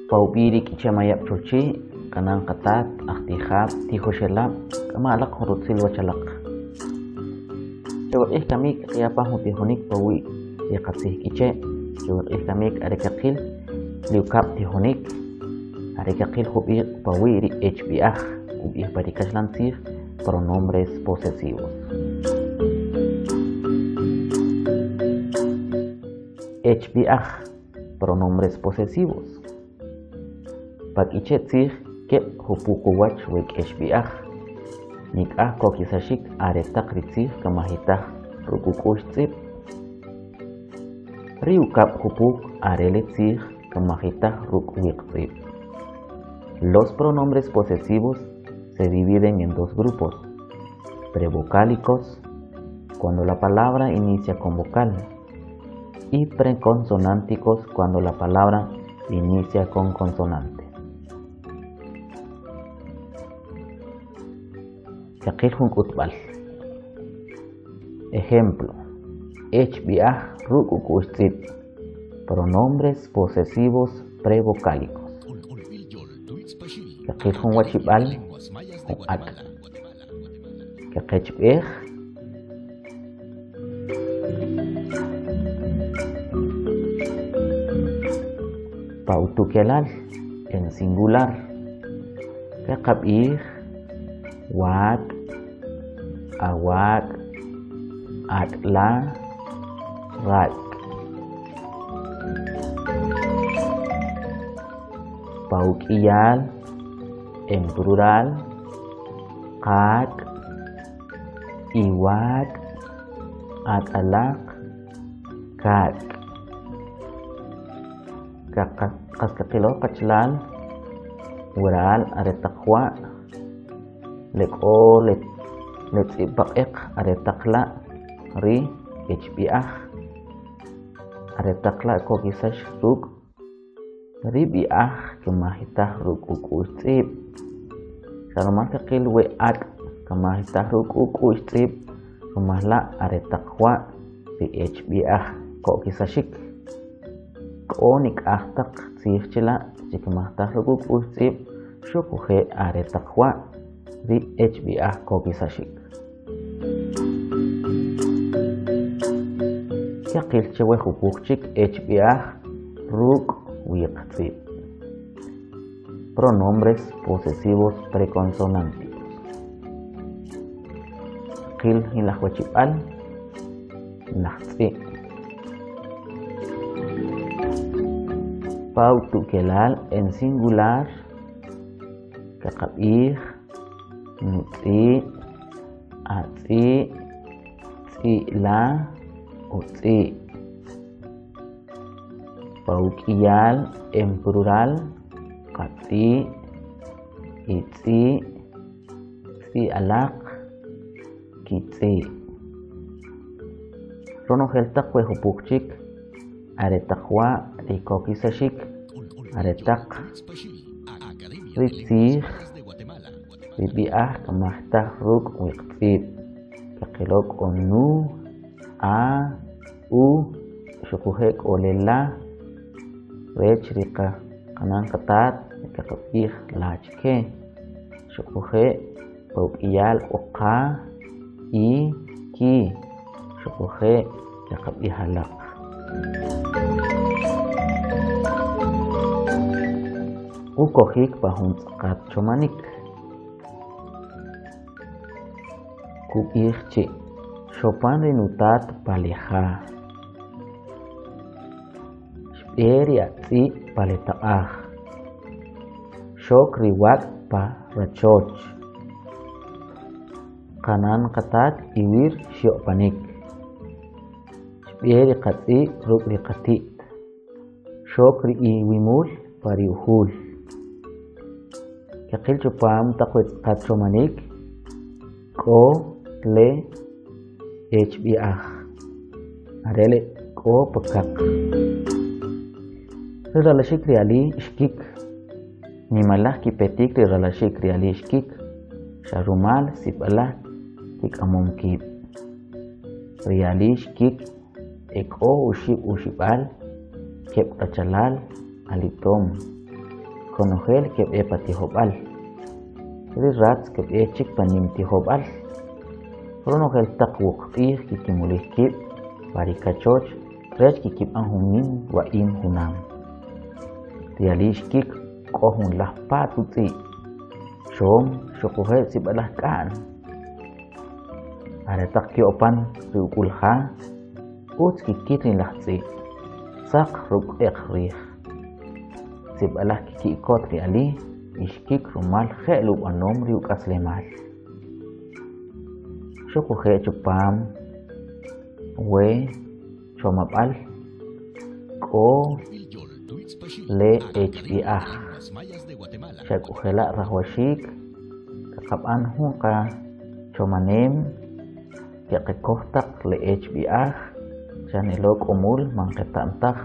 Pa ub'i' ri K'iche' Mayab' Cholchi', qanan qatat, ajtijab', tijoxelab', k'ama alaq jun rutzil wach alaq. Che we q'ij kamik qaya pa jun tijonik pa uwi' ri qatzij K'iche', che we q'ij kamik are kaqil ri ukab' tijonik, are kaqil jub'iq' pa uwi' ri echb'i'aj, kub'ij pa ri kaxlan tzij pronombres posesivos. Echb'i'aj, pronombres posesivos. Pa K'iche' tzij keb' jupuq uwach we k'ex b'i'aj. Nik'aj kokisaxik are taq ri tzij kamajitaj ruk' uk'u'x tz'ib'. Ri ukab' jupuq are le tzij kamajitaj ruk' wiq tz'ib'. Los pronombres posesivos se dividen en dos grupos, prevocálicos, cuando la palabra inicia con vocal, y preconsonánticos cuando la palabra inicia con consonante. Kaqil jun k'utb'al. Ejemplo, ech b'i'aj ruk' uk'u'x tz'ib'. Pronombres posesivos prevocálicos. Kaqil jun wachib'al jun ak'. Kaqechb'ej pa utukelal en singular. Kaqab'ij wak', awak', ak'la, rak'. Pa uk'iyal en plural qak', iwak', ak'alaq, kak'. Qas kaqilo qachalal waral are taq wa' le k'o le tz'ib' pa q'eq are taq la' ri echb'i'aj are taq la' kokisax ruk' Ri b'i'aj kmajitaj ruk' uk'u'x tz'ib'. Xa rumal kaqil we ak' kmajitaj ruk' uk'u'x tz'ib' rumal la' are taq wa' ri echb'i'aj ko'kisaxik. K'o nik'aj taq tzij chila' chi kmajtaj ruk' uk'u'x tz'ib' xuquje' are taq wa' ri echb'i'aj kokisaxik. Kaqil che we jupuq chik echb'i'aj ruk' wiq tz'ib'. Pronombres posesivos preconsonánticos. Kqil jin laj wachib'al laj tz'ib'. Pa utukelal en singular kaqab'ij nutz'i', atz'i', tz'i'la, utz'i'. Pa uk'iyal en plural qatz'i', itz'i', tz'i'alaq, kitz'i'. Ronojel taq we jupuq chik are taq wa' ri kokisaxik are taq ri tzij ri b'i'aj kmajtaj ruk' wiq tz'ib'. Kaqilo k'o nu, a, u xuquje' k'o le la rech ri qanan qatat kaqab'ij la chke. Xuquje' pa uk'iyal k'o qa, i, ki xuquje' kaqab'ij alaq. Ukojik pa jun tz'aqat chomanik. Kub'ij chi xopan ri nutat pa le ja. Xb'e ri atz'i' pa le taq'aj. Xok ri wak' pa rachoch. Qanan qatat iwir xyo'panik. Xb'e ri qatz'i' ruk' ri qati't. Xok ri iwimul pa ri ujul. Kaqil chupam taq we tz'aqat chomanik k'o le echb'i'aj. Are le k'o pa kaq. Ri ralaxik ri ali Xkik. Nimalaj kipetik ri ralaxik ri ali Xkik, xa rumal sib'alaj kik'amom kib'. Ri ali Xkik e k'o uxib' uxib'al, keb' qachalal, alitom. Konojel keb'e pa tijob'al. Ri ratz keb'e chik pa nim tijob'al. Ronojel taq wuqq'ij kikimulij kib' pa ri kachoch rech kikib'an jun nim wa'im junam. Ri ali Ixkik k'o jun laj patz utz'i', xom xuquje' sib'alaj k'a'n. Are taq ke'opan ri uk'ulja, utz kikil ri laj tz'i', saq ruk' q'eq rij. Sib'alaj kki'kot ri ali Ixkik rumal je'l ub'anom ri uk'aslemal. Xuquje' chupam we chomab'al k'o le echb'i'aj. Xa k'u jela' rajwaxik kaqab'an jun qachomanem keqakoj taq le echb'i'aj xane lo k'o mul man qeta'm taj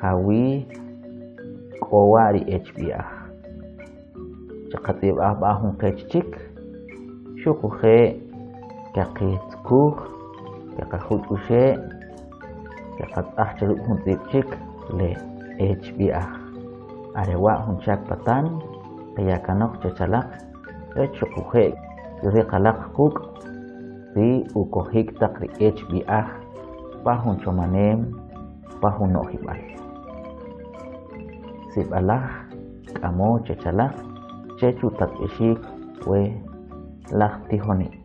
jawi k'o wa' ri echb'i'aj. Chaqatz'ib'aj b'a jun qech chik xuquje' kaqitzukuj, kaqajuch' uxe', kaqatz'aj che ruk' jun tz'ib' chik le echb'i'aj. Are wa' jun chak patan qaya kanoq chech alaq rech xuquje' riq alaq quk' ri ukojik taq ri echb'i'aj pa jun chomanem, pa jun no'jib'al. Sib'alaj k'amo chech alaq chech utatb'exik we laj tijonik.